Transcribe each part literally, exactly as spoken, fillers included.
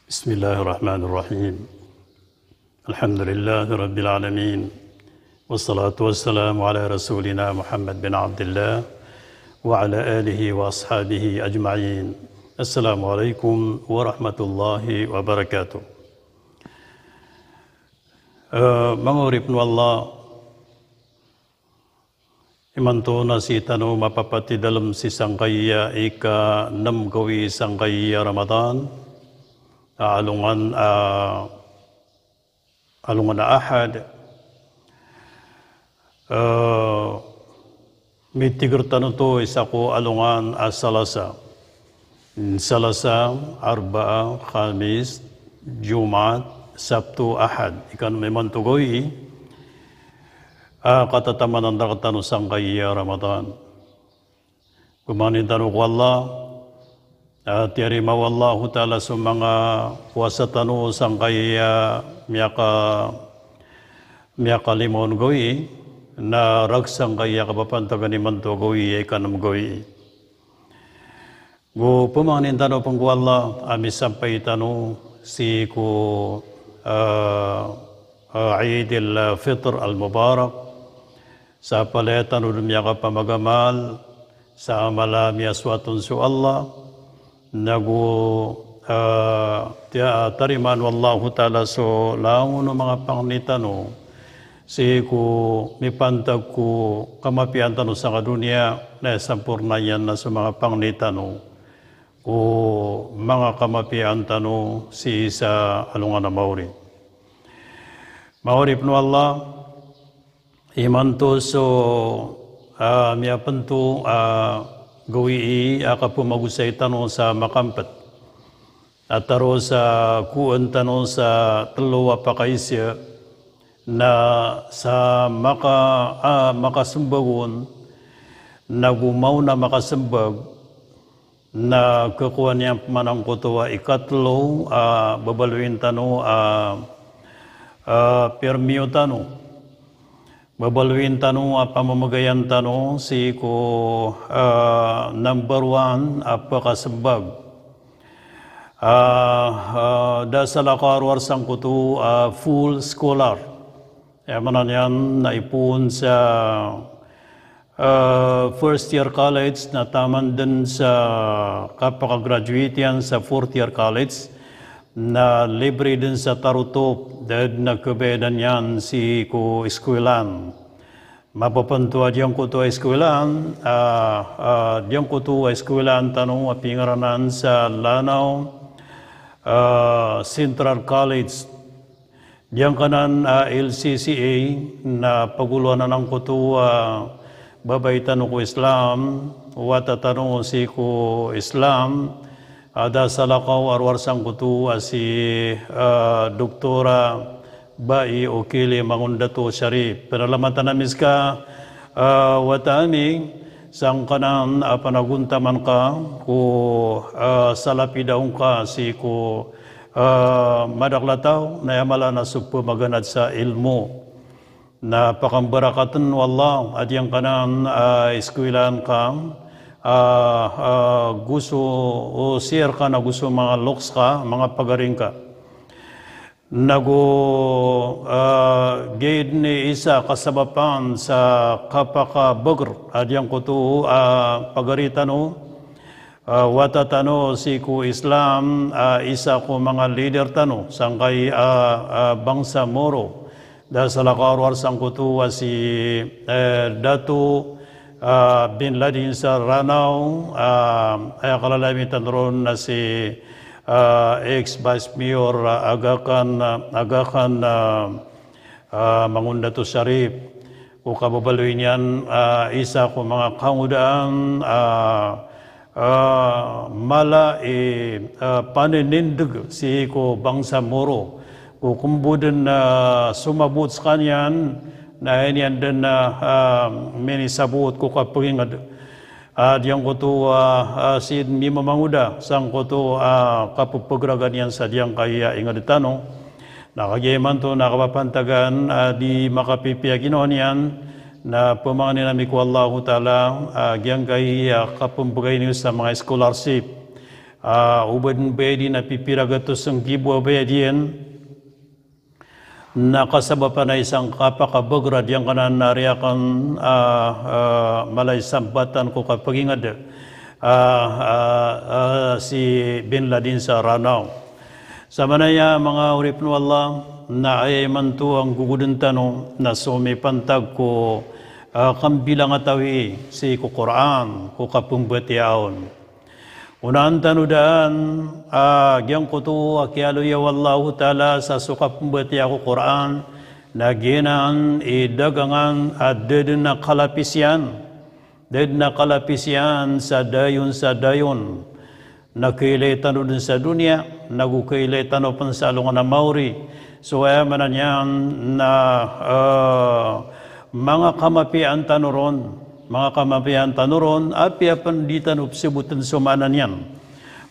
بسم الله الرحمن الرحيم. الحمد لله رب العالمين. والصلاة والسلام على رسولنا محمد بن عبد الله وعلى آله وأصحابه أجمعين. السلام عليكم ورحمة الله وبركاته. Eh, manga oripen o Allah, imanto na sii tano mapapatidalem sii sangkaya ika nem gawii sangkaya Ramadan, a alongan a, alongan a Ahad. Eh, mitiger tano oto isa ko alongan a Salasa. Salasa, Arbaa, Khamis, Jumaat, Sabtu, Ahad. Ika nem imanto gawii a katatamanan rektano sangkaya Ramadan. Pemangnin tano ko Allah a tiyarima o Allahu Ta'ala so manga powasa tano sangkaya miyaka, miyakalima on gawii, na rek sangkaya kapapantagan imanto gawii, ika nem gawii. Go pemangnin tano pen ko Allah a misampay tano sii ko, eh, eh, Eid al-Fitr al-Mubarak. Sa palaya tano den miyakapamagamal sa amal a miyasoat on so Allah. Nago, eh, tiya-, tarimaan o Allahu Ta'ala so langon o manga pangni tano sii ko mipantag ko kamapiyaan tano sangka doniya, na sampornaan iyan na so manga pangni tano ko manga kamapiyaan tano sii sa alongan a maori. Manga oripen o Allah, imanto so, ah, miyapento a gawii a kapemagosay tano sa makampet. A taro sa kowan tano sa telo a pakaisa, na sa maka, ah, makasembag on, nago maona makasembag, na kekowan iyan pman angkoto a ikatelo a babaloyin tano a, ah, permiyo tano. Babaloyin tano a pamamagayan tano sii ko, ah, number one a pakasembag. Ah, ah, da salakaw a rowar sangkoto a full scholar. Aya maana niyan na ipoon sa, ah, first year college, na taman den sa kapakagraduate iyan sa fourth year college, na libre den sa tarotop, da den a kabayadan iyan sii ko eskwelaan. Mapapento a giyangkoto a eskwelaan, ah, ah, giyangkoto a eskwelaan tano a pingarana sa Lanao, ah, Central College. Giyangkanan a L C C A na pagoloan angkoto a babay tano ko Islam, wata tano sii ko Islam, a da salakaw a rowar sangkoto a si, ah, Doktora Bai Okili Mangondato Sharif. Panalamatan ami ska, ah, wata ami, sangkanan a panagontaman ka ko, ah, salapida ongka sii ko, ah, madakel a taw, na aya mala na so pemaganad sa ilmo. Na pakambarakaten o Allah a giyangkanan a eskwelaan ka, ah, ah, go so, o sii rka nago so manga loks ka, manga pagari ngka. Nago, ah, giya den i isa kasabapan sa kapakabeger a giyangkoto a pagari tano, ah, wata tano sii ko Islam, ah, isa ko manga leader tano sangkai, ah, ah, bangsa Moro. Da salakaw a rowar sangkoto a si, eh, Dato, ah, Bin Ladin sa Ranao, ah, aya kalalayon tano ron na si, ah, ex Vice Mayor, ah, Aga Khan, ah, Aga Khan, ah, ah, Mangondato Sharif. Ko kababaloy niyan, ah, isa ko manga kangodaan, ah, ah, mala i, ah, paninindeg sii ko bangsa Moro. Ko kembo den, ah, somabot sekaniyan, na aya niyan den, ah, ah, minisabot ko kapenginged. Ah, giyangkoto, ah, ah, sii den mimamangoda sangkoto, ah, kapepegeragan iyan sa giyangkaya inged tano. Na kagiya imanto na kapapantagan, ah, di makapipiya ginawa niyan, na pemangnin ami ko Allahu Ta'ala, ah, giyangkaya kapembegay niyo sa manga scholarship. a, o ba dn bayadi na pipira gatos nggibo a bayadi iyan, na kasabapan a isa ngka pakabagrad iyan kanan a riyakan, a, a, mala i sambatan ko kapagingad, a, a, a, si Bin Laden sa Ranaw. Samanaya manga oripn o Allah, na aya imanto a nggogodn tano na so mipantag ko, a, kambilangatawi sii ko Qur'an, ko kapmbatiyaa on. Onaan tano daan a giyangkoto a kiyaaloya o Allahu Ta'ala sa so kapmbatiyaa ko Qur'an, na giyanan i dagangan a da dn a kalapis iyan. Da dn a kalapis iyan sa dayon sa dayon. Na kailay tano dn sa doniya, nago kailay tano pn sa alongan a maori. So aya maana niyan na, a, manga kamapiyaan tano ron, manga kamapiyaan tano ron, apiya pn di tano psbotn so maana niyan.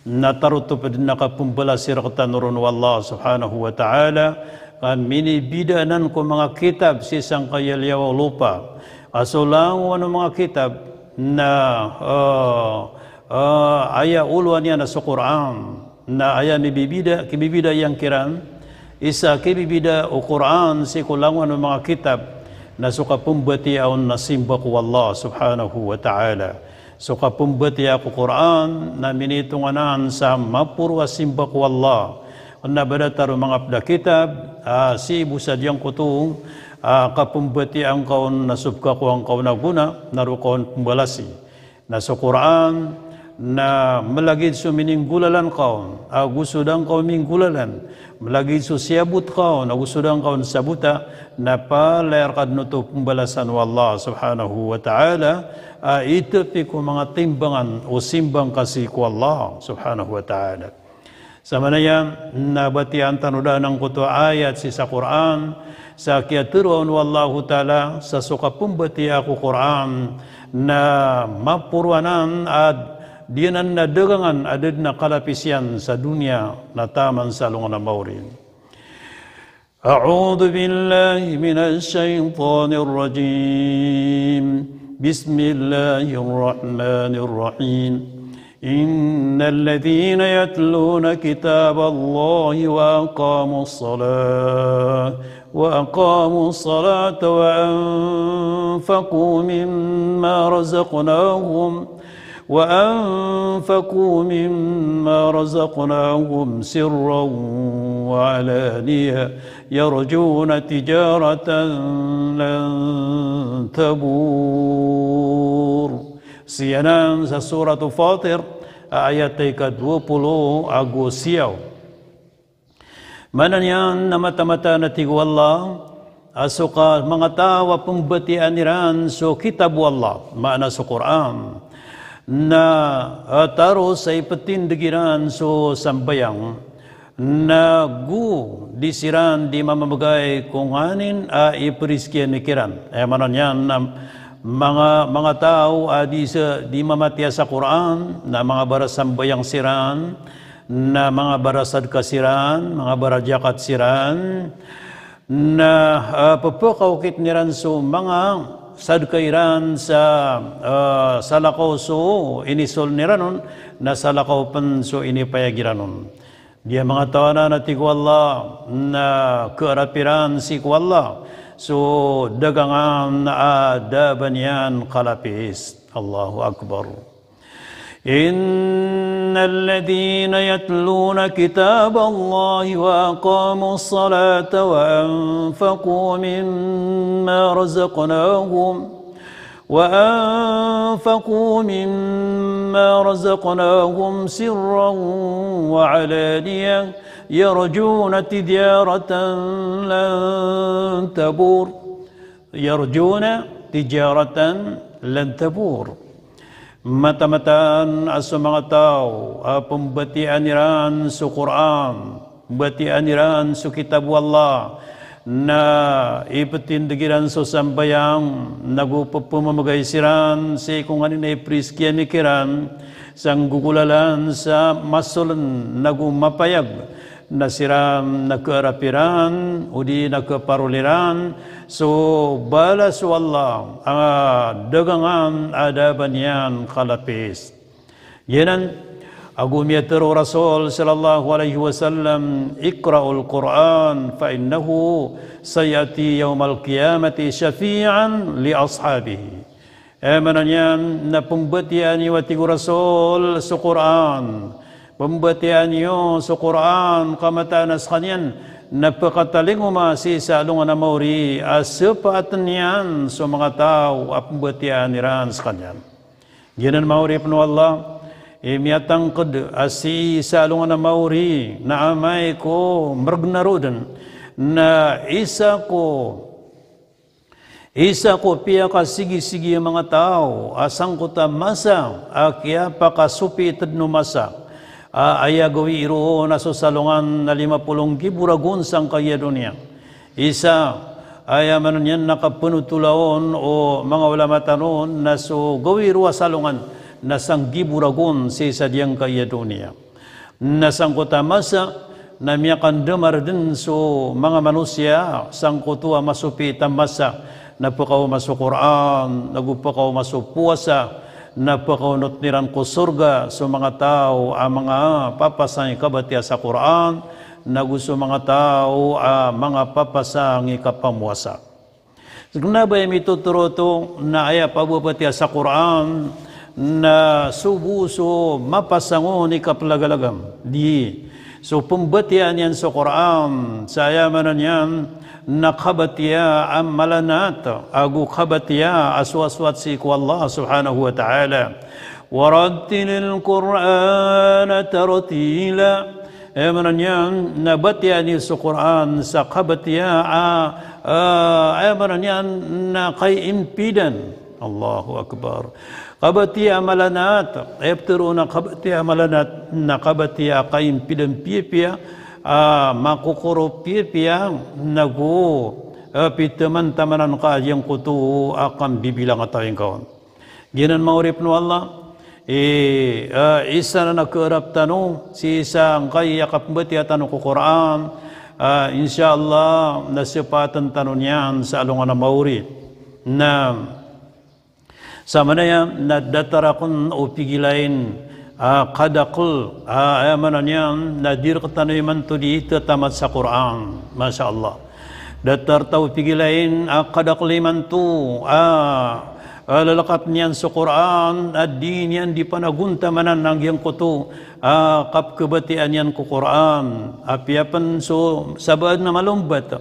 Na tarotop dn a kapmbalasi rktano ron o Allah subhanahu wa ta'ala, ka minibida anan ko manga kitab sii sangkaya liyawaw o lopa. A so langowan o manga kitab na, a, a, aya olowan iyan na so Qur'an. Na aya mibibida, kibibida iyan kiran, isa kibibida o Qur'an sii ko langowan o manga kitab, na so kapmbatiyaa on na simba ko Allah subhanahu wa ta'ala. So kapmbatiyaa ko Qur'an na minitongan anan sa maporo a simba ko Allah. Kna ba datar o manga pd a kitab, a, sii bo sa giyangkoto a kapmbatiyaan ka on na so pkakowa ngka on a gona, na roo ka on pmbalasi. Na so Qur'an na mlagid so mininggolalan ka on ago so da ngka on minggolalan, mlagid so siyabot ka on ago so da ngka on sabota, na palaya rka dn oto pmbalasan o Allah subhanahu wa ta'ala, a, itapi ko manga timbangan o simba ngka sii ko Allah subhanahu wa ta'ala. Samanaya na batiyaan tano daan angkoto a ayat sii sa Qur'an, sa kiyatharoa on o Allahu Ta'ala sa so kapmbatiyaa ko Qur'an na maporo anan a giyanan a dagangan a da dn a kalapis iyan sa doniya na taman sa alongan a maori. أعوذ بالله من الشيطان الرجيم. بسم الله الرحمن الرحيم. إن الذين يتلون كتاب الله وأقاموا الصلاة، وأقاموا الصلاة وأنفقوا مما رزقناهم وأنفقوا مما رزقناهم سرا وعلانية يرجون تجارة لن تبور. Sii anan sa Suratul Fatir, ayat a ika dowa polo ago siyaw. Maana niyan na mataan-mataan a tig o Allah, a so ka manga taw a pmbatiyaan iran so kitab o Allah, maana so Qur'an, na, a, taro sa iptindg iran so sambayang, na go di siran di mamamgay ko nganin a ipriskiyan ikiran. Aya maana niyan na manga, manga taw a di sa, di mamatiya sa Qur'an, na manga barasambayang siran, na manga barasadka siran, manga barajakat siran, na, a, pphakaokitn iran so manga sadka iran sa, a, salakaw so inisoln iran on, na salakaw pn so inipayag iran on. Giya manga taw anan a tig o Allah, na kaarap iran sii ko Allah so dagangan a da a ba niyan kalapis. Allahu Akbar. إن الذين يتلون كتاب الله وأقاموا الصلاة وأنفقوا مما رزقناهم، وأنفقوا مما رزقناهم سرا وعلانية يرجون تجارة لن تبور. يرجون تجارة لن تبور. Mataan-mataan a so manga taw a pmbatiyaan iran so Qur'an, pmbatiyaan iran so kitab o Allah, na iptindg iran so sambayang, nago pphamamgay siran sii ko nganin a ipriskiyan ikiran, sa nggogolalan sa masoln nago mapayag, na siran na kaarap iran, odi na kaparoli ran so balas o Allah a dagangan a da a ba niyan kalapis. Giyanan, Ago miyatharo o Rasul sallallahu alaihi wasallam, "Iqra'ul Qur'an fa innahu sayati yawmal qiyamati shafi'an li ashabihi." Aya maana niyan na pembatiyaa niyo, a tig o Rasul, so Qur'an. Pembatiyaa niyo so Qur'an, ka mataan a sekaniyan na pekatalingoma sii sa alongan a maori a sepaatan iyan so manga taw a pembatiyaan iran sekaniyan. Giyanan manga oripen o Allah, i miyatangked a sii sa alongan a maori na amay ko mereg na roden na isa ko Isa ko piyakasigisigiya manga taw a sangkoto a masa a kiyapakasopiit den o masa a aya gawii ron na so salongan na lima polo nggibo ragon sangkaya doniya. Isa, aya maana niyan na kapenotolaon o manga ulama tano na so gawii ron a salongan na sanggibo ragon sii sa diyangkaya doniya. Na sangkoto a masa na miyakandemar den so manga manosiya sangkoto a masopiit a masa, na pekaoma so Qur'an, nago pekaoma so powasa, na pekaonot iran ko sorga so manga taw a manga papasang i kabatiya sa Qur'an, nago so manga taw a manga papasang i kapamowasa. Kena ba aya mitotoro oto na aya pababatiya sa Qur'an na so bo so mapasang on i kapelagalagam. Di so pembatiya niyan so Qur'an sa aya maana niyan na kabatiya a malanat ago kabatiya a sowasowat sii ko Allah subhanahu wa ta'ala. Warattilil Qur'ana tartila. Aya maana niyan na batiya niyo so Qur'an sa kabatiya a, a, aya maana niyan na kaimpidan. Allahu Akbar. Kabatiya a malanat. Aya petero na kabatiya a malanat na kabatiya a kaimpidan piyapiya, a, makokoro piyapiya, nago, a, pitaman-tamanan ka giyangkoto a kambibilangatawi ngka on. Giyanan manga oripen o Allah, i, a, isa na kaarap tano sii sangkaya kapembatiya tano ko Qur'an, a, insha Allah na sepaatan tano niyan sa alongan a maori. Na sa manaya na datar aken o pigilain a kadakel, a, aya maana niyan na di rektano imanto di tetamat sa Qur'an. Masha Allah. Datar ta o pigilain a kadakel imanto a, a, lelekat niyan so Qur'an a di niyan di panagontamanan a giyangkoto a kapekebatiya niyan ko Qur'an. Apiya pen so sabaad na malombat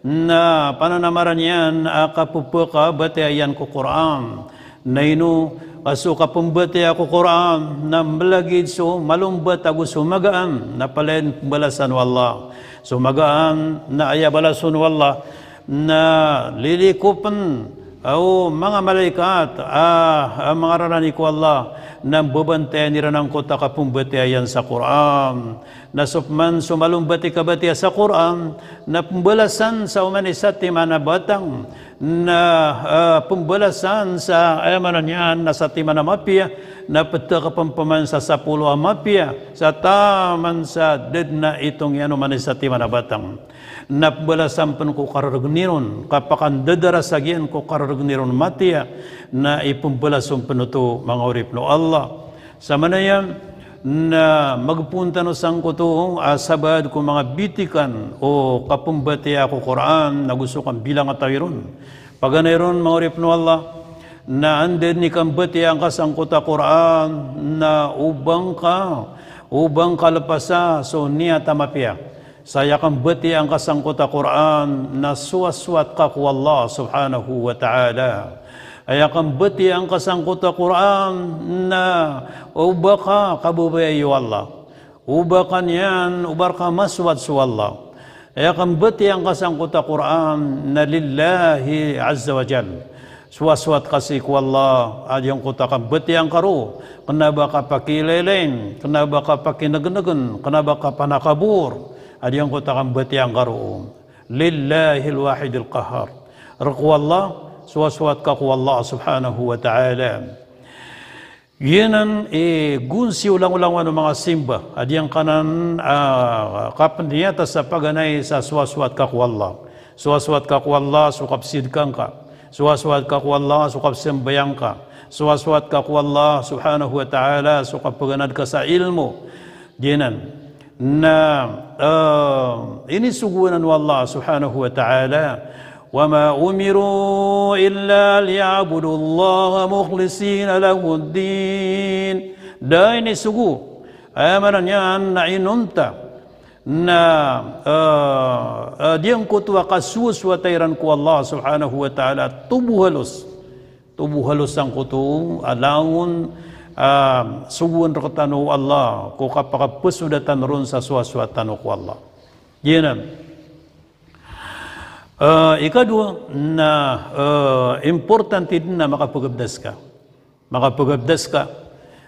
na pananamaran iyan a kapepekabatiya iyan ko Qur'an. Na ino ka so kapembatiya ko Qur'an na melagid so malombat ago so magaan na palaya den pembalasan o Allah. So magaan na aya balason o Allah na lilikopen o manga malaikat a, a mangararani ko Allah na mbabantayan iran angkoto a kapembatiya iyan sa Qur'an. Na so peman so malombat i kabatiya sa Qur'an na pembalasan sa oman i satiman a batang, na, a, pembalasan sa, aya maana niyan na satiman a mapiya, na petekepen peman sa sapolo a mapiya, sa taman sa da den a itong iyan oman i satiman a batang. Na pembalasan pen ko kareregen iron, kapakandadarasag iyan ko kareregen iron matiya, na ipembalas on pen oto manga oripen o Allah. Sa manaya na magpoon tano sangkoto a sabaad ko manga bitikan o kapembatiya ko Qur'an, nago so kambilangatawi ron. Paganay ron manga oripen o Allah, na anda den i kambatiya angka sangkoto a Qur'an, na o ba ngka, o ba ngka lepasa so niyat a mapiya. Sa aya kambatiya angka sangkoto a Qur'an na sowasowat ka ko Allah subhanahu wa ta'ala. Aya kambatiya angka sangkoto a Qur'an na o ba ka kababayai o Allah. O ba ka niyan, o ba rka masowat so Allah. Aya kambatiya angka sangkoto a Qur'an na lillahi azza wa jal. Sowasowat ka sii ko Allah, a giyangkoto a kambatiya angka roo, kena ba ka pakiilaylayin, kena ba ka pakinegnegen, kena ba ka panakabor, a giyangkoto a kambatiya angka roo. Lillahil wahidil qahhar. Rk o Allah, sowasowat ka ko Allah subhanahu wa ta'ala. Giyanan i gonsi o langolangon o manga simba a giyangkanan a kapeniyata sa paganay sa sowasowat ka ko Allah. Sowasowat ka ko Allah so kapsidka ngka. Sowasowat ka ko Allah so kapsambayang ka. Sowasowat ka ko Allah subhanahu wa ta'ala, so kapaganad ka sa ilmo. Giyanan. Na, eh, inisogo anan o Allah subhanahu wa ta'ala, "Wa ma umiru illa liya'budullaha mukhlisina lahuddin." Da inisogo. Aya maana niyan na inonta na, eh, eh, giyangkoto a kasowasowata iran ko Allah subhanahu wa ta'ala, tobo halos. Tobo halos sangkoto a langon, ah, sogoan rektano o Allah ko kapakapesodatan ron sa sowasowat tano ko Allah. Giyanan. Eh, ikadowa na, eh, importante den na makapagabdas ka. Makapagabdas ka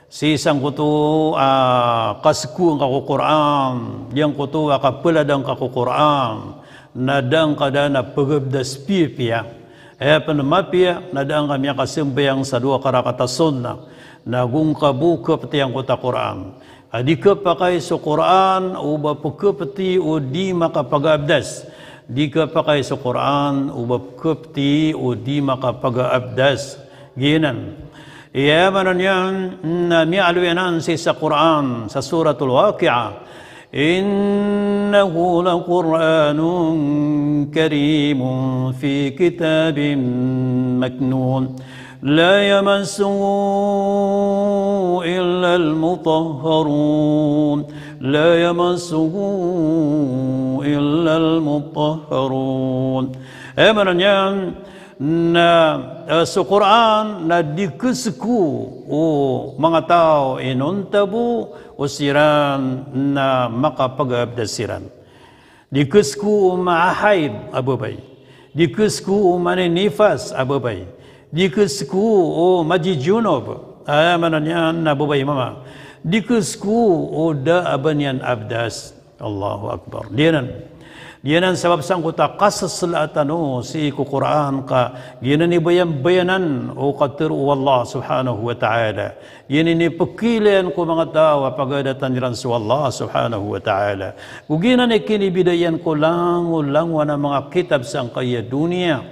sii sangkoto a kasekoan ka ko Qur'an, giyangkoto a kapeladan ka ko Qur'an, na da ngka daan a pagabdas piyapiya. Aya pen mapiya na da ngka miyakasambayang sa dowa ka rakaat a sunnah, na go ngka bo kapeti angkoto a Qur'an. A di kapakay so Qur'an o ba pekapeti o di makapagabdas. Di kapakay so Qur'an o ba pekapeti o di makapagabdas. Giyanan. Aya maana niyan na miyaaloy anan sii sa Qur'an, sa Suratul Waqi'ah. Innahu laqur'anun karimun fi kitabim maknun. La yamassuhu illal mutahharun. La yamassuhu illal mutahharun. Aya maana niyan na, eh, so Qur'an na di keseko o manga taw inonta bo o siran na makapagabdas siran. Di keseko o mahaid a babay. Di keseko o maninifas a babay. Di keseko o majijunub. Aya maana niyan na babay mama. Di keseko o da a ba niyan abdas. Allahu Akbar. Giyanan. Giyanan sabap sangkoto a kasesela tano sii ko Qur'an ka giyanan i bayan-bayanan o katero o Allah subhanahu wa ta'ala. Giyanan i pekilayan ko manga taw a pagadatan iran so Allah subhanahu wa ta'ala. Go giyanan i kinibidayan ko langolangon a manga kitab sangkaya doniya.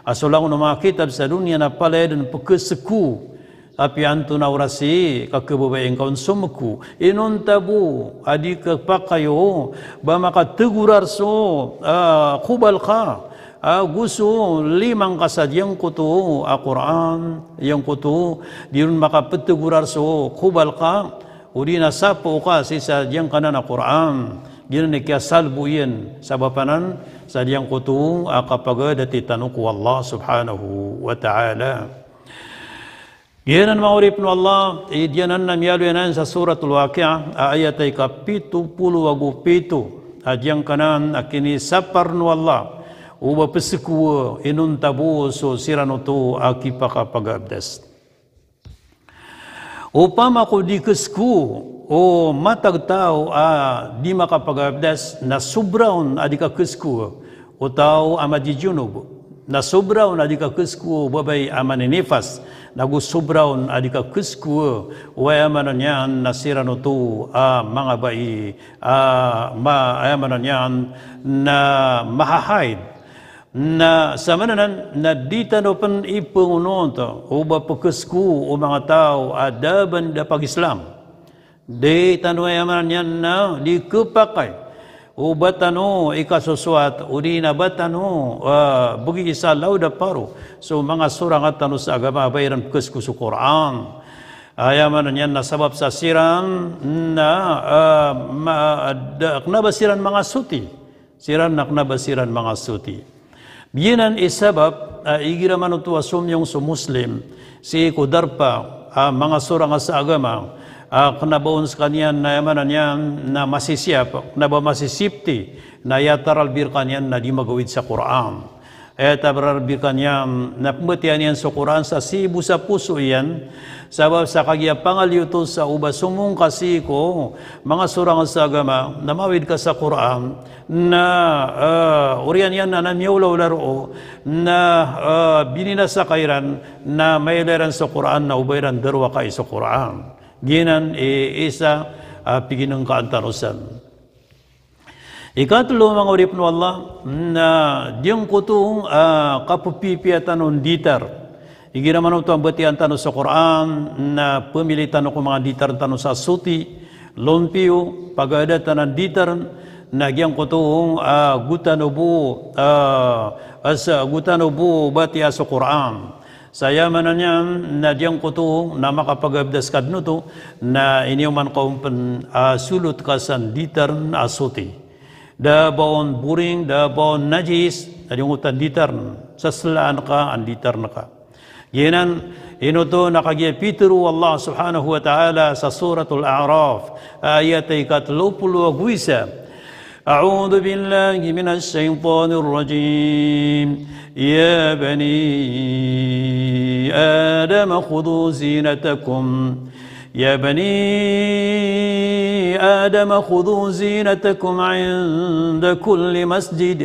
A so langon a manga kitab sa doniya na palaya den pekeseko. Apiya antonaa oras i kakebebaya ngka on someko. Inonta bo a di kepakay o ba makategorar so, ah, kobal ka. Ago so lima ngka sa giyangkoto a Qur'an, giyangkoto, di ron makapetegorar so kobal ka, odi na sapo ka sii sa giyangkanan a Qur'an. Giyanan i kiyasalbo iyan, sabap anan sa giyangkoto a kapagadati tano ko Allah subhanahu wa ta'ala. Giyanan manga oripen o Allah, i giyanan na miyaaloy anan sa Suratul Waqi'ah, a ayat a ikapito polo ago pito, a giyangkanan a kinisapar o Allah o ba pesekoa inonta bo so siran oto a kipakapagabdas. Opama ko di keseko o matag taw a di makapagabdas na sobra on a di kakesekoa o taw a majijunub, na sobra on a di kakesekoa o babay a maninifas, na go sobra on a di kakesekoa o aya maana niyan na siran oto a manga bai a ma-, aya maana niyan na mahahaid. Na samanan na di tano pen ipengonot o ba pekeseko o manga taw a da a ba niyan da pag-Islam. Di tano, aya maana niyan na di kepakay o ba tano ikasosowat, odi na ba tano, ah, begi sa laud a paro so manga sorang a tano sa agama a ba iran pekeseko so Qur'an. Aya maana niyan na sabap sa siran na, ah, ma-, da, kena ba siran manga soti. Siran na kena ba siran manga soti. Giyanan i sabap, ah, igira manoto a somiyong so Muslim sii ko darpa a manga sorang a sa agama, ah, kena ba on sekaniyan na aya maana niyan na masisiyap, kena ba masisipti, na aya taralbi rekaniyan na di magawid sa Qur'an. Aya taralbi rekaniyan na pembatiya niyan so Qur'an sa sii bo sa poso iyan, sabap sa kagiya pangaliyoto sa o ba somong ka sii ko manga sorang a sa agama, na mawid ka sa Qur'an, na, eh, oriyan iyan na, na miyaolaola roo, na, eh, bininasa ka iran, na mailay iran so Qur'an, na o ba iran darowaka i so Qur'an. Giyanan i isa, ah, piginengkaan tano san. Ikatelo, manga oripen o Allah, na giyangkoto, ah, kapepipiya tano nditar. Igira manoto a mbatiya tano so Qur'an, na pamili tano ko manga nditar tano sa soti, lompiyo, pagada tano a nditar, na giyangkoto a, gotano bo, a, asa gotano bo batiya so Qur'an. Sa aya maana niyan na giyangkoto na makapagabdas ka dn oto, na iniyoman ka on pn a solot ka sa nditar a soti. Da a ba on boring, da a ba on najis, na giyangkoto a nditar, sa slaan ka a nditar ka. Giyanan, ino oto na kagiya pitharo o Allah subhanahu wa ta'ala sa Suratul A'raf, ayat a ika tlo polo ago isa. أعوذ بالله من الشيطان الرجيم. يا بني آدم خذوا زينتكم. يا بني آدم خذوا زينتكم عند كل مسجد.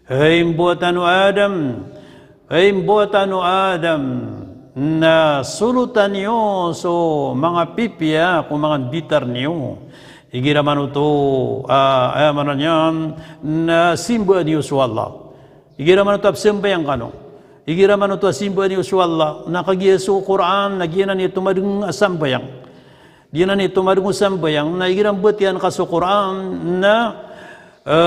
Hay mbawataan o Adam, hay mbawataan o Adam, na solotan iyo so manga pipiya ko manga nditar iyo. Igira manoto, a, aya maana niyan, na simbaan iyo so Allah. Igira manoto a psambayang kano. Igira manoto a simbaan iyo so Allah. Na kagiya so Qur'an, na giyanan i tomadeng a sambayang. Giyanan i tomadeng o sambayang, na igira mbatiya ngka so Qur'an, na, e,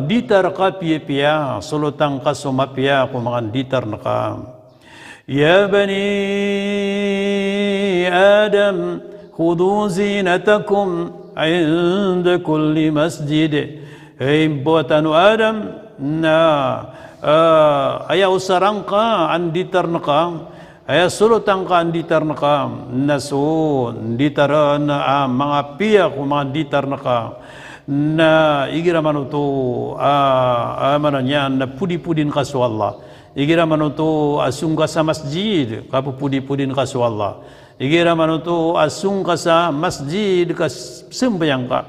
nditar ka piyapiya, solotan ka so mapiya ko manga nditar ngka. يا بني آدم خذوا زينتكم عند كل مسجد. Hay mbawataan o Adam, na, e, aya osara ngka a nditar ngka, aya solotan ka a nditar ngka, na so nditar a manga piya ko manga nditar ngka, na igira manoto a, a maana niyan na podipodin ka so Allah. Igira manoto a song ka sa masjid, kapopodipodin ka so Allah. Igira manoto a song ka sa masjid ka s-, sambayang ka.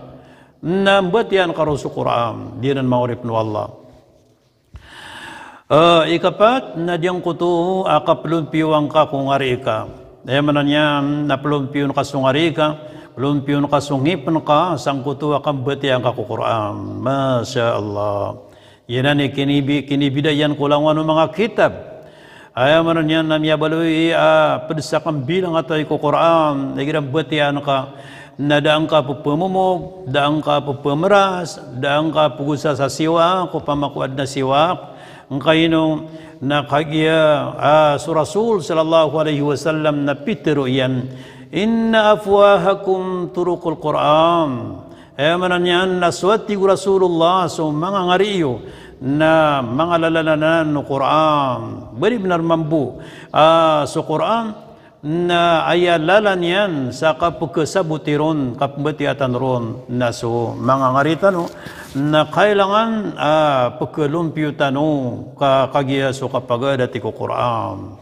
Na mbatiya ngka roo so Qur'an, giyanan manga oripen o Allah. E, ikapat, na giyangkoto a kapelompiyo ngka ko ngari ka. Aya maana niyan na pelompiyon ka so ngari ka, pelompiyon ka so ngipen ka, sangkoto a kambatiya ngka ko Qur'an. Masha Allah. Giyanan i kinibi-, kinibidayan ko langowan o manga kitab. Aya maana niyan na miyabaloy a ped sa kambilangatawi ko Qur'an, igira mbatiya ngka, na da ngka pepemomog, da ngka pepemeras, da ngka pegosa sa siwak, opama ko aden a siwak, ngkaino, na kagiya, a, so Rasul sallallahu alaihi wasallam na pitero iyan, إن أفواهكم طرق القرآن. Aya maana niyan na so, a tig o Rasulullah, so manga ngari iyo na manga lalan anan o Qur'an. Bali benar mambo a so Qur'an na aya lalan iyan sa kapekesaboti ron, kapembatiya tano ron, na so manga ngari tano na kailangan a pekelompiyo tano ka, kagiya so kapagada ti ko Qur'an.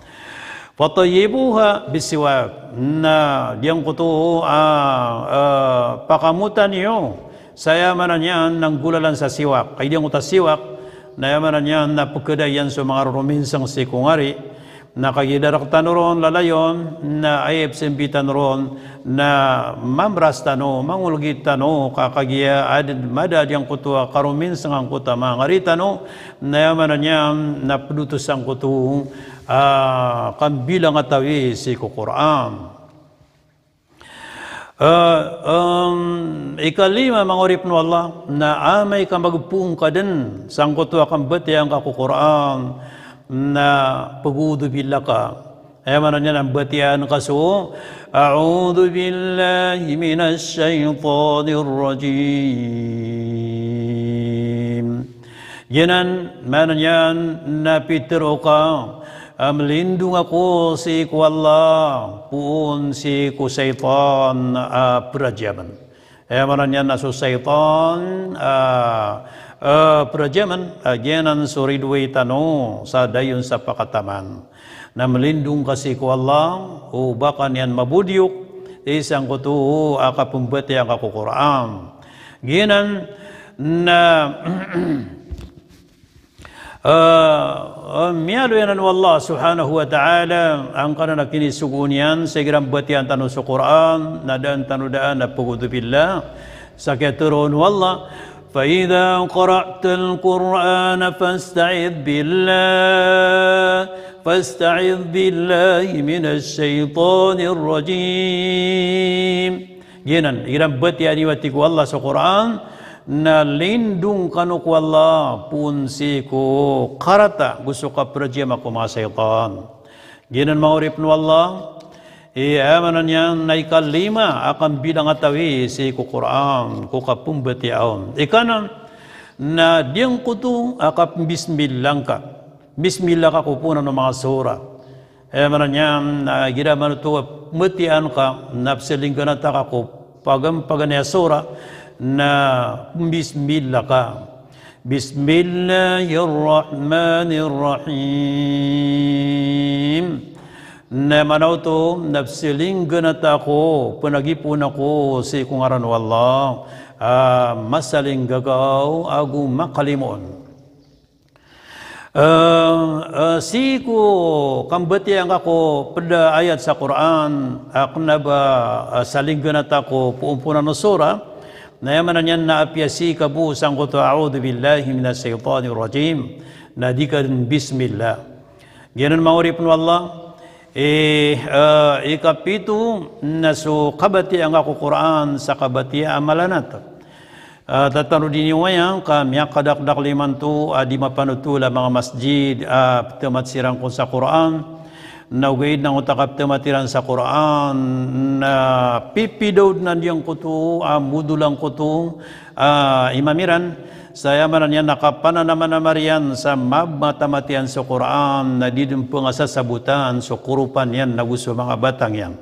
فطيبوها بالسواك. Na giyangkoto a, a, pakamotan iyo sa aya maana niyan na nggolalan sa siwak. Kagiya giyangkoto a siwak na aya maana niyan na pekeda iyan so manga rorominseng sii ko ngari. Na kagiya darak tano ron lalayon, na aya ipsambi tano ron, na mamras tano, mangolgit tano, ka kagiya aden mada giyangkoto a karominseng angkoto a manga ngari tano, na aya maana niyan na pedotos angkoto a kambilangatawi sii ko Qur'an. A, em, ikalima, manga oripen o Allah, na amay ka magepong ka den sangkoto a kambatiya ngka ko Qur'an, na pegowudu billah ka. Aya maana niyan na mbatiya ngka so, أعوذ بالله من الشيطان الرجيم. Giyanan maana niyan na pitero ka a melindong ako sii ko Allah poon sii ko shaytan a perajamen. Aya maana niyan na so shaytan a, a perajamen, a giyanan so ridoay tano sa dayon sa pakataman. Na melindong ka sii ko Allah o ba ka niyan mabodiyok sii sangkoto a kapembatiya ngka ko Qur'an. Giyanan na A, a, miyaaloy anan o Allah subhanahu wa ta'ala angkanan a kinisogoon iyan sa igira mbatiya tano so Qur'an, na daan tano daan a pagowudu billah sa kiyatero on o Allah, فإذا قرأت القرآن فاستعذ بالله، فاستعذ بالله من الشيطان الرجيم. Giyanan, igira mbatiyaa niyo a tig o Allah so Qur'an, na lindong kano ko Allah, poon sii ko karata, go so kaprajama ko manga shaytan. Giyanan manga oripen o Allah, i, aya maana niyan na ikalima a kambilangatawi sii ko Qur'an, ko kapembatiyaa on. Ikanan, na giyangkoto a kapembismillah ngka. Bismillah ka ko poon o manga sura. Aya maana niyan na igira manoto a pembatiyaan ka, na peselingganata ka ko pagan-paganay a sura, na bismillah ka. Bismillahirrahmanirrahim. Na maana oto, na peselingganata ko, penagipoon ako sii ko ngaran o Allah a masalinggagaw ago makalimoon. Eh, eh, sii ko kambatiyaa ngka ko ped a ayat sa Qur'an, a kena ba, eh, salingganata ko poomponan o sura, na aya maana niyan na apiya sii ka bo sangkoto a a'udhu billahi minash shaytanir rajim, na di ka den bismillah. Giyanan manga oripen o Allah, eh, eh, ikapito na so kabatiyaa ngka ko Qur'an sa kabatiyaa a malanat. Eh, tatanodi niyo aya ka miyakadakdakl imanto a di mapanotol a manga masjid a petemat siran kon sa Qur'an. Na ogaid na angkoto a kapetemat iran sa Qur'an na pipidaod na giyangkoto a modol angkoto a imam iran. Sa aya maana niyan na kapananamanamar iyan sa mab-, matamat iyan so Qur'an na di den pengasasabotan so koropan iyan ago so manga batang iyan.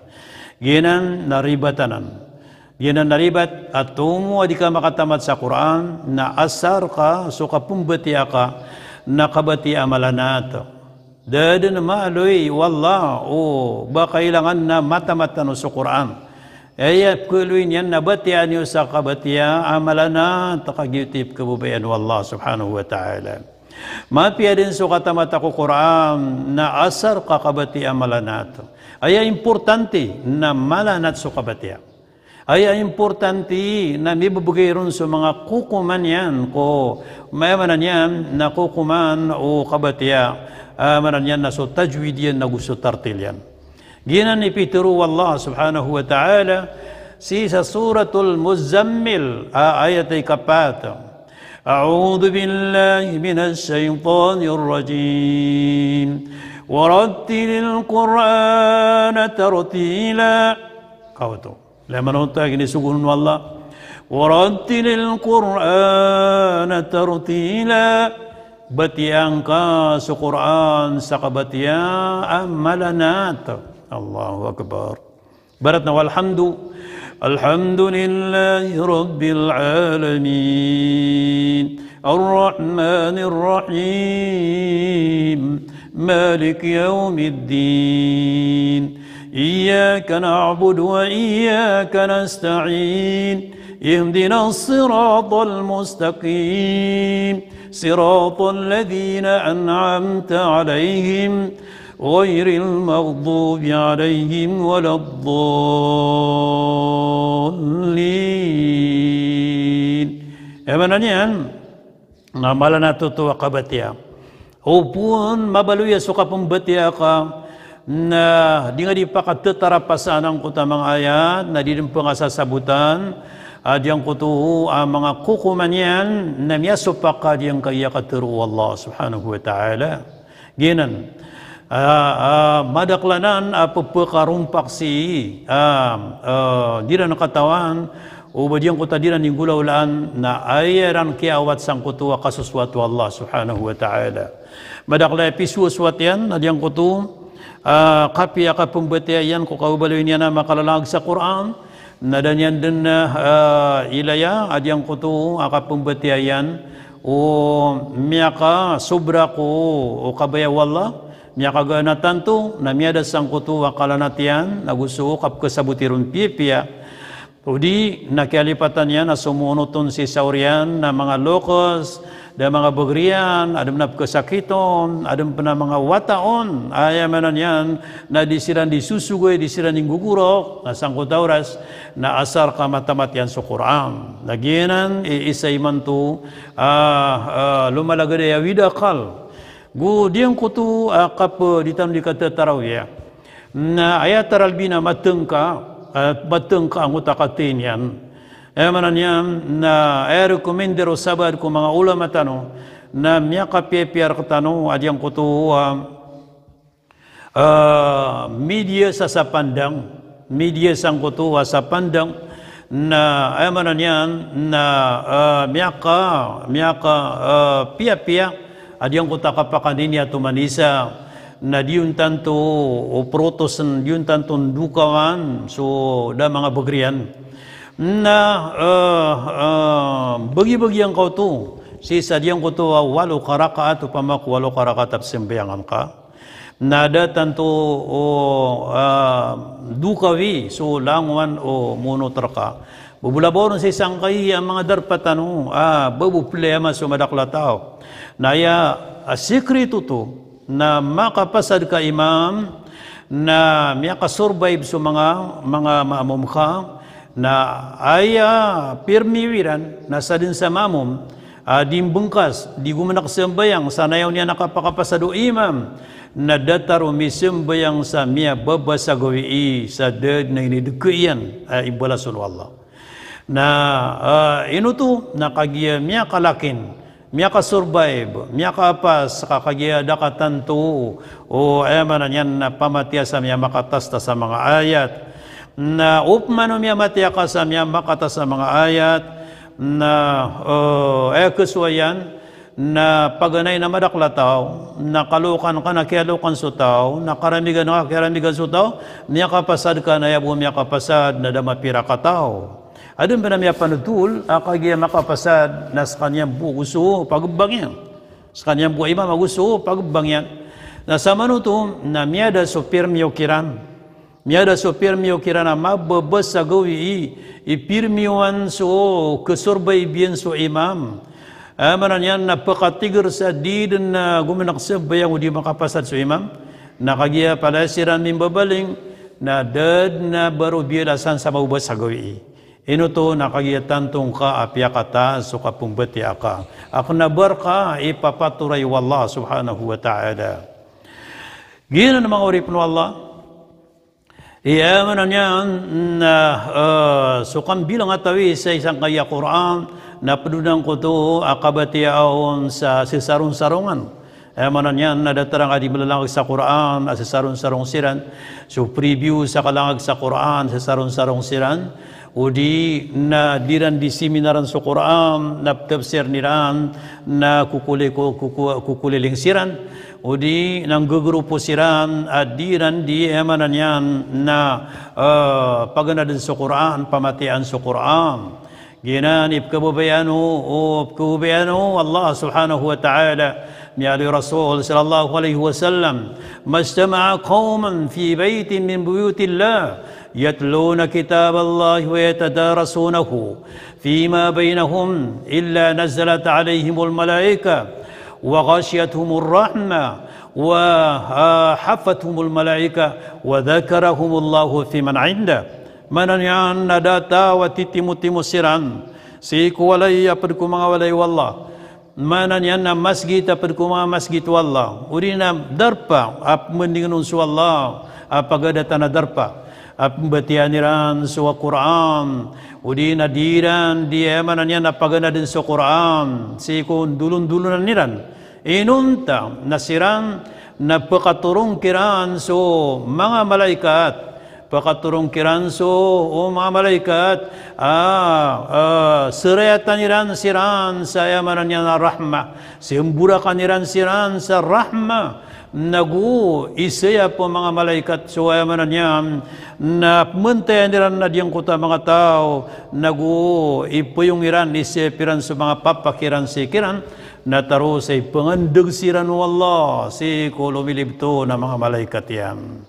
Giyanan na ribat anan. Giyanan na ribat a tomo a di ka makatamat sa Qur'an, na asar ka so kapembatiyaa ka na kabatiyaa a malanat. Da den maaloy o Allah o ba kailangan na matamat tano so Qur'an. Aya pekeloy niyan na batiyaan iyo sa kabatiyaa a malanat, ka giyoto i pekebabayaan o Allah subhanahu wa ta'ala. Mapiya den so katamata ko Qur'an na asar ka kabatiyaa a malanat. Aya importante na malanat so kabatiyaa. Aya importante na mibebegay ron so manga kokoman iyan ko, aya maana niyan na kokoman o kabatiyaa, aya maana niyan na so tajwid iyan ago so tartil iyan. Giyanan i pitero o Allah subhanahu wa ta'ala sii sa Suratul Muzzammil, a, ayat a ikapat. أعوذ بالله من الشيطان الرجيم. ورتل القرآن ترتيلا. Kaoto. Laya manontag ini sogoon o Allah. ورتل القرآن ترتيلا. Batiyaa ngka so Qur'an sa kabatiyaa a malanat. Allahu Akbar. Ibarat na walhamdu. الحمد لله رب العالمين. الرحمن الرحيم. مالك يوم الدين. إياك نعبد وإياك نستعين. اهدنا الصراط المستقيم. صراط الذين أنعمت عليهم غير المغضوب عليهم ولا الضالين. Aya maana niyan, na malanat oto a kabatiyaa. O phoon mabaloy a so kapembatiyaa ka, na di nga di pakatetarapasaan angkoto a manga ayat, na di den pengasasabotan a giyangkoto a manga kokoman iyan, na miyasopak ka giyangkaya katero o Allah subhanahu wa ta'ala. Giyanan, ah, ah, madakl anan a pepekarompak sii, ah, ah, di ran katawan o ba giyangkoto a di ran inggolawlaan na aya ran kiyawat sangkoto a kasosoat o Allah subhanahu wa ta'ala. Madakl a pisowasoat iyan a giyangkoto, ah, kapiya kapembatiyaa iyan ko kababaloy niyan a makalalag sa Qur'an, na da niyan den, ah, ilaya a giyangkoto a kapembatiyaa iyan o miyakasobra ko o kabaya o Allah, miyakagaan a tanto, na miyada sangkoto a kalanat iyan, ago so kapekesaboti ron piyapiya. Odi na kiyalipatan iyan a so moonot on sii sa oriyan na manga loks, da manga bagr iyan, adn pn a pkhasakit on, adn pn a manga wata on, aya maana niyan na di siran di sosogoy, di siran di nggogorok, na sangkoto a oras na asar ka matamat iyan so Qur'an. Na giyanan i isa imanto a, a, lomalagad a aya awid a akal. Go giyangkoto a kap, di tano di katatarawiya. Na aya taralbi na matngka, a, matngka angkoto a kathay niyan. Aya maana niyan na aya rekomendar o sabaad ko manga ulama tano na miyakapiyapiya rktano a giyangkoto a, a, midiya sa sapandang, midiya sangkoto a sapandang, na aya maana niyan na, a, miyaka, miyaka, a, piyapiya a giyangkoto a kapakandiniya toman isa, na di on tanto o protosen, di on tanto ndokawan so da manga bagr iyan. Na, a, a, bagi-bagi angkoto sii sa giyangkoto a walo ka rakaat, opama ko walo ka rakaat a pzambayangan ka. Na da tanto o, a, dokawi so langowan o monot rka. Bo bolabaw ron sii sangkai a manga darpa tano a ba bo pliyama so madakl a taw. Na aya a sikrit oto na makapasad ka imam, na miyakasurvive so manga, manga maamom ka, na aya pirmiyo iran na sadn sa maamom a di mbngkas, di gomnk sambayang sa nayaw niyan a kapakapasad o imam, na datar o misambayang sa miyababasa gawii sa da dn a inidka iyan a imbalason o Allah. Na, a, ino oto na kagiya miyakalakin, miyakasurvive, miyakaapas ka kagiya da ka tanto o, aya maana niyan na pamatiya sa miyamakatasta sa manga ayat. Na opama o miyamatiya ka sa miyamakatasta sa manga ayat, na, o, aya khasowayan na paganay na madakl a taw, na kalokan ka na kiyalokan so taw, na karamigan ka kiyaramigan so taw, miyakapasad ka na aya bo miyakapasad na da mapira ka taw. Adn pn a miyapanotol a kagiya makapasad na skaniyan bo ago so pagbang iyan. Skaniyan bo a imam ago so pagbang iyan. Na samanoto na miyada so pirmiyo kiran. Miyada so pirmiyo kiran a mababasa gawii i pirmiyowan so khasurvive iyan so imam. Aya maana niyan na pkatigr sa di dn a gomnk sambayang o di makapasad so imam. Na kagiya palaya siran mimbabaling na da dn a ba ro biyalasan sa mababasa gawii. Ino oto na kagiya tanto ngka a piyakataas so kapmbatiyaa ka a kna ba rka ipapatoray o Allah subhanahu wa ta'ala. Giyanan manga oripn o Allah. Aya maana niyan na, e, so kambilang a tawi sa isangkaya Qur'an na pd on angkoto a kabatiyaa on sa sesaronsarongan. Aya maana niyan na datar angka di mlalangag sa Qur'an a sesaronsarong siran. So preview sa kalangag sa Qur'an, sesaronsarong siran. O di na di ran di seminaran so Qur'an, na ptafsiran iran, na kokoli-, ko-, ko-, ko-, kokolilingn siran. O di na nggogrupo siran a di ran di, aya maana niyan na, e, paganadn so Qur'an, pamatiyaan so Qur'an. Giyanan i pkhababayaan o, o pkhababayaan o Allah subhanahu wa ta'ala. Miyaaloy o Rasul sallallahu alaihi wasallam, "Ma ijtama'a qawmun fi baytin min buyutillah yatluna kitaballahi wa yatadarasunahu fima baynahum illa nazalat alaihimul malaikah wa ghashiyatuhumur rahmah wa, a, haffathumul malaikah wa dhakarahumullahu fiman indah." Maana niyan na da a taw a titimotimo siran sii ko walay a pd ko manga walay o Allah. Maana niyan na masgit a pd ko manga masgit o Allah. O di na darpa a pmbandingn on so Allah a pagadatan a darpa a pmbatiyaan iran so Qur'an. O di na di ran di, aya maana niyan na paganadn so Qur'an sii ko ndolondolonan iran. Inonta na siran na pkatorong kiran so manga malaikat. Pkatorong kiran so, o manga malaikat, a, a, sarayatan iran siran sa, aya maana niyan na rahmah. Samborakan iran siran sa rahmah. Nago isaya pn o manga malaikat so, aya maana niyan na pmbantayaan iran a giyangkoto a manga taw, nago ipoyong iran, isaya piran so manga papak iran sii kiran, na taro sa ipngandg siran o Allah sii ko lomilibto na manga malaikat iyan.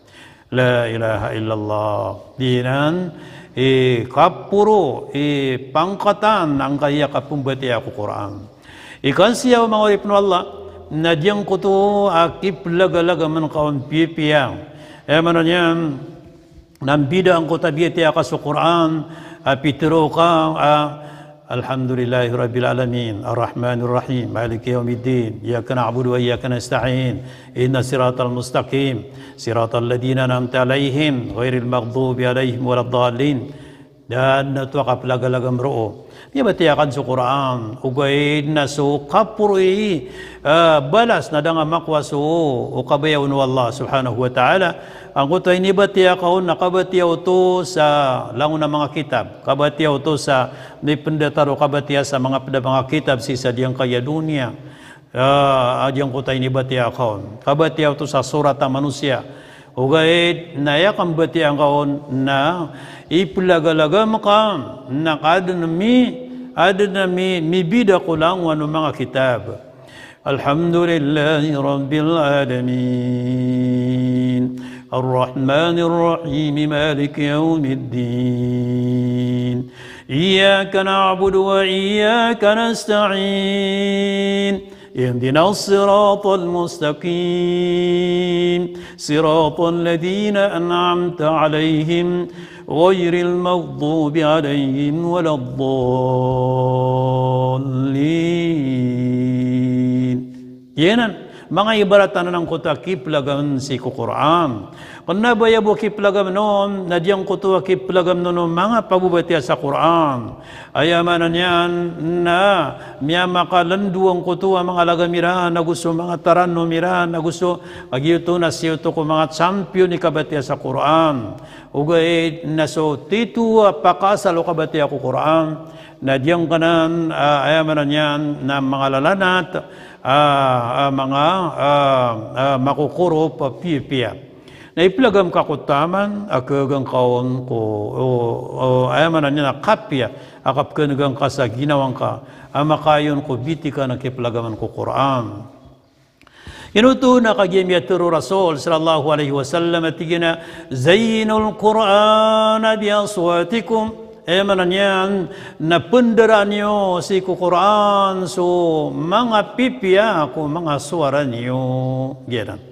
La ilaha illallah. Giyanan i kaporo i pangkatan angkaya kapmbatiyaa ko Qur'an. Ikasiyaw, manga oripn o Allah, na giyangkoto a kiplagalagamn ka on piyapiya. Aya maana niyan, na mbida angkoto a biyatiya ka so Qur'an, a pitharo ka, a, Alhamdulillahi Rabbil Alamin, Arrahmanir Rahim, Maliki Yawmiddin, Iyyaka na'budu wa iyyaka nasta'in, Ihdinas siratal mustaqim, siratal ladhina an'amta 'alaihim, ghairil maghdubi 'alaihim waladdallin. Da aden oto a kaplagalagamn roo. Miyabatiya ka on so Qur'an, ogaid na so kaporo i, eh, balas na da nga makowa so, o kabaya on o Allah subhanahu wa ta'ala. Angkoto a inibatiya ka on na kabatiya oto sa langon a manga kitab. Kabatiya oto sa mipndatar o kabatiya sa manga pd a manga kitab sii sa giyangkaya doniya. Ah, a giyangkoto a inibatiya ka on. Kabatiya oto sa sorat a manosiya. Ogaid na aya kambatiya ngka on na iplagalagamn ka, na ka aden mi, aden mi, mibida ko langowan o manga kitab. Alhamdulillahi Rabbil Alamin. Arrahmanir Rahim. Maliki Yawmiddin. Iyyaka na'budu wa iyyaka nasta'in. Ihdinas siratal mustaqim. Siratal ladhina an'amta 'alaihim, ghairil maghdubi 'alaihim waladdallin. Giyanan, manga ibarat anan angkoto a kiplagam sii ko Qur'an. Kna ba aya bo kiplagam on, na giyangkoto a kiplagam on o manga pagobatiya sa Qur'an. Aya maana niyan na miyamakalndo angkoto a manga lagam iran, ago so manga taranom iran, ago so, a giyoto na siyoto ko manga champion i kabatiya sa Qur'an. Ogaid na so tito a pakaasal o kabatiya ko Qur'an, na giyangkanan, ah, aya maana niyan na manga lalanat, ah, ah, manga, ah, ah, makokorop a piyapiya. Na iplagam ka ko taman a khagan ka on ko, o, o, aya maana niyan na kapiya a kapkhanegan ka sa ginawa ngka a makaayon ko bitikan a kiplagaman ko Qur'an. Ino oto na kagiya miyatharo o Rasul sallallahu alaihi wasallam a tig iyan a, "Zayyinul Qur'ana bi aswatikum." Aya maana niyan na pndaraan iyo sii ko Qur'an so manga pipiya ko manga sowara niyo. Giyanan.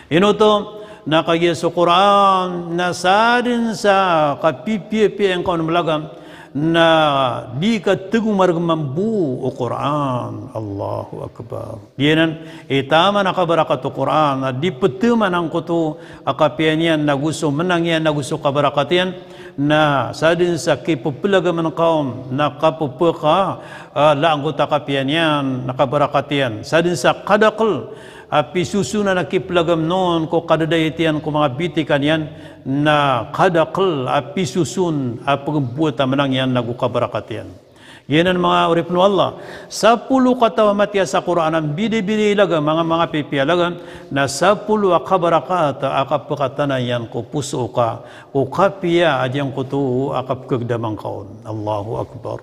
Ino oto na kagiya so Qur'an na sadn sa kapipiyapiya ngka on mlagam na di ka tgo margn mambo o Qur'an. Allahu Akbar. Giyanan i taman a kabarakat o Qur'an, na di pthaman angkoto a kapiya niyan, nago so mnang iyan, nago so kabarakat iyan, na sadn sa kipplagaman ka on, na kapphaka, ah, la angkoto a kapiya niyan, na kabarakat iyan. Sadn sa kadakl a pisoson a kiplagam on ko kadadait iyan ko manga bitikan iyan, na kadakl a pisoson a pmbowat a mnang iyan, nago kabarakat iyan. Giyanan manga oripn o Allah, sapolo kataw a matiya sa Qur'an a mbidabida i lagam, manga, manga pipiya lagam, na sapolo a kabarakat a kapkatana iyan ko poso ka, ko kapiya a giyangkoto a kapkhagdama ngka on. Allahu Akbar.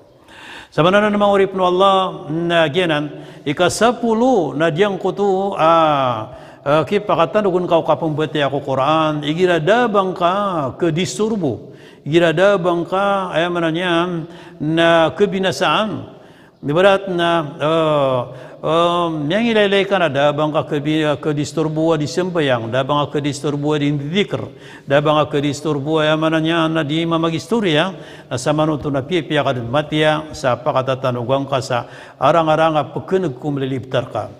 Samanana manga oripn o Allah, na giyanan, ikasapolo na giyangkoto a, a, kipakatanogon ka o kapmbatiya ko Qur'an, igira da a ba ngka kdisturbo. Igira da a ba ngka, aya maana niyan na khabinasaan. Ibarat na, eh, eh, miyangilaylay ka na da a ba ngka khabi-, khadisturbowa di sambayang, da a ba ngka khadisturbowa di ndidikr, da a ba ngka khadisturbowa, aya maana niyan na di mamagistoriya, na samanoto na piyapiya ka dn matiya sa pakatatanogan ka sa arang-arang a pkhaneg ko mlilibtar ka.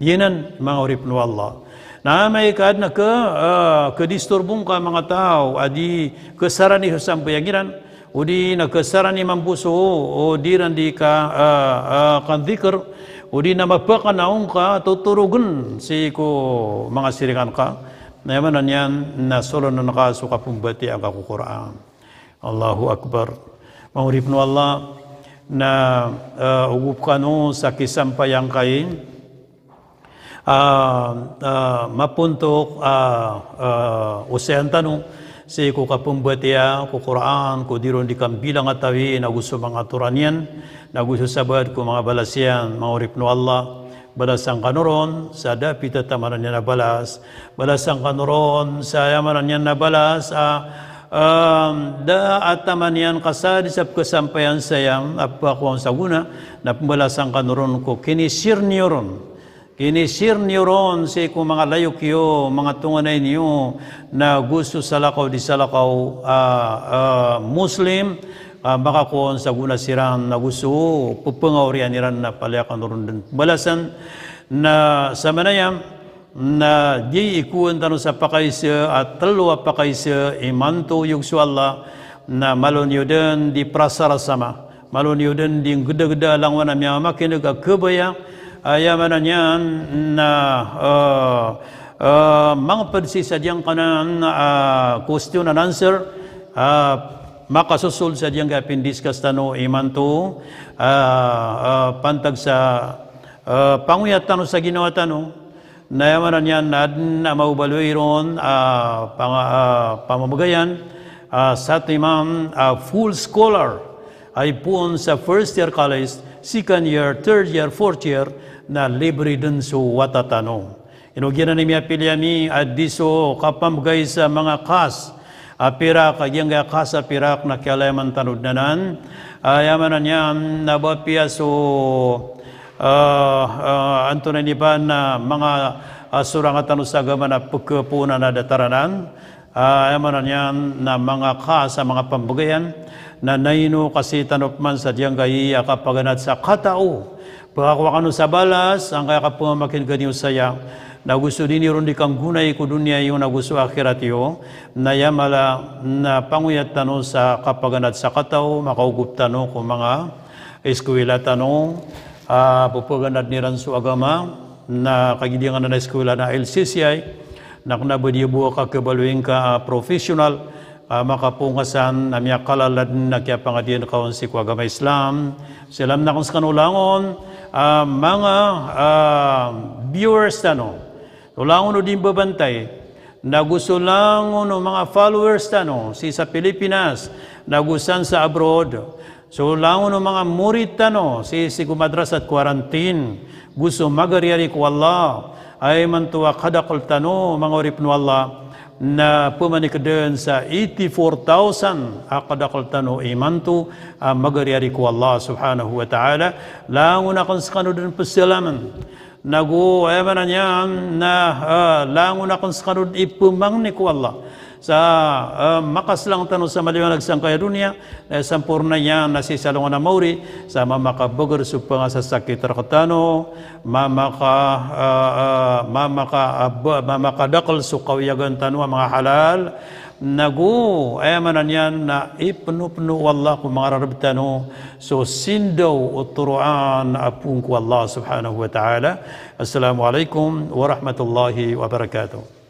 Giyanan, manga oripn o Allah. Na amay ka adn a kha, ah, khadisturbo ngka a manga taw a di khasarani so sambayang iran, odi na khasarani mambo so, o di ran di ka, ah, ah, kandikr, odi na mapakanaw ngka totorogn sii ko manga siringan ka, na aya maana niyan na solonan ka so kapmbatiya ngka ko Qur'an. Allahu Akbar. Manga oripn o Allah, na, ah, ogop kano sa kisampayang ka i, ah, ah, mapontok, ah, ah, osayan tano sii ko kapmbatiya ko Qur'an, ko di ron di kambilang a tawi, nago so manga atoran iyan, nago so sabaad ko manga balas iyan, manga oripn o Allah. Balasan kano ron sa da a pitataman iyan a balas. Balasan kano ron sa aya maana niyan na balas a, Em, da a taman iyan ka sa di sa pkasampayan saya a pkakowan sa gona, na pmbalasan kano ron ko kini-share niyo ron. Kini-share niyo ron sii ko manga layok iyo, manga tonganay niyo, na go so salakaw di salakaw, ah, ah, Muslim, ah, makakowan sa gona siran, na go so pphangawriyan iran na palaya kano ron den pmbalasan, na samanaya, na di ikowan tano sa pakaisa a telo a pakaisa imanto, iyog so Allah, na malo niyo den di prasarasama, malo niyo den di nggdagda a langowan a miyamakineg a kabaya, aya maana niyan na, eh, eh, mangped sii sa giyangkanan, eh, question and answer, eh, makasosold sa giyangkaya pindiscuss tano imanto, eh, eh, pantag sa, eh, pangoyat tano sa ginawa tano, na aya maana niyan na aden a mababaloy ron, ah, panga-, ah, pamamagayan, ah, satiman, ah, full scholar, a ipoon sa first year college, second year, third year, fourth year, na libre den so wata tano. Ino giyanan i miyapili ami a di so kapamagay sa manga kas a pirak, a giyangkaya kas a pirak na kiyalayaman tano den anan. Aya maana niyan na ba piya so, ah, ah, antonaa ini ba na manga, ah, sorang a tano sa agama na pkhapoon a datar anan. Ah, aya maana niyan na manga kas a manga pambagayan, na naino kasi tano pman sa giyangkai a kapaganad sa katao. Pkakowa kano sa balas angkaya kapamamakinega niyo saya, na go so di niyo ron di kanggonai ko doniya iyo na go so akhirat iyo, na aya mala na pangoyat tano sa kapaganad sa katao, makaogop tano ko manga iskuwila tano, ah, pphaganaden iran so agama, na kagiya di ngka na iskuwila na L C C I, na kena ba di bo a kakhabaloy ngka, ah, professional, ah, makapoon ka san a miyakalalan a kiyapangadiyan ka on sii ko agama Islam. Salam na ken sekano langon, ah, manga, ah, viewers tano. So langon o di mbabantay, na go so langon o manga followers tano sii sa Pilipinas, na go san sa abroad. So langon o manga morid tano sii, sii ko madrasat quarantine, go so magariyari ko Allah. Aya imanto a kadakel tano, manga oripen o Allah, na pemanikeden sa eighty-four thousand a kadakel tano imanto a magariyari ko Allah subhanahu wa ta'ala. Langon aken sekano den pesalamen. Na go, aya maana niyan na, ah, langon aken sekano den ipemangni ko Allah sa, ah, makaselang tano sa maliwanag sangkaya doniya, na samporna iyan na sii sa alongan a maori, sa mamakabeger so pengasasakit rektano, mamaka, ah, ah, mamaka, ah, ba-, mamakadakel so kawiyagan tano a manga halal, na go, aya maana niyan na ipenopeno o Allah ko manga rareb tano so sindaw o toroan a poon ko Allah subhanahu wa ta'ala. Assalamu alaikum warahmatullahi wabarakatuh.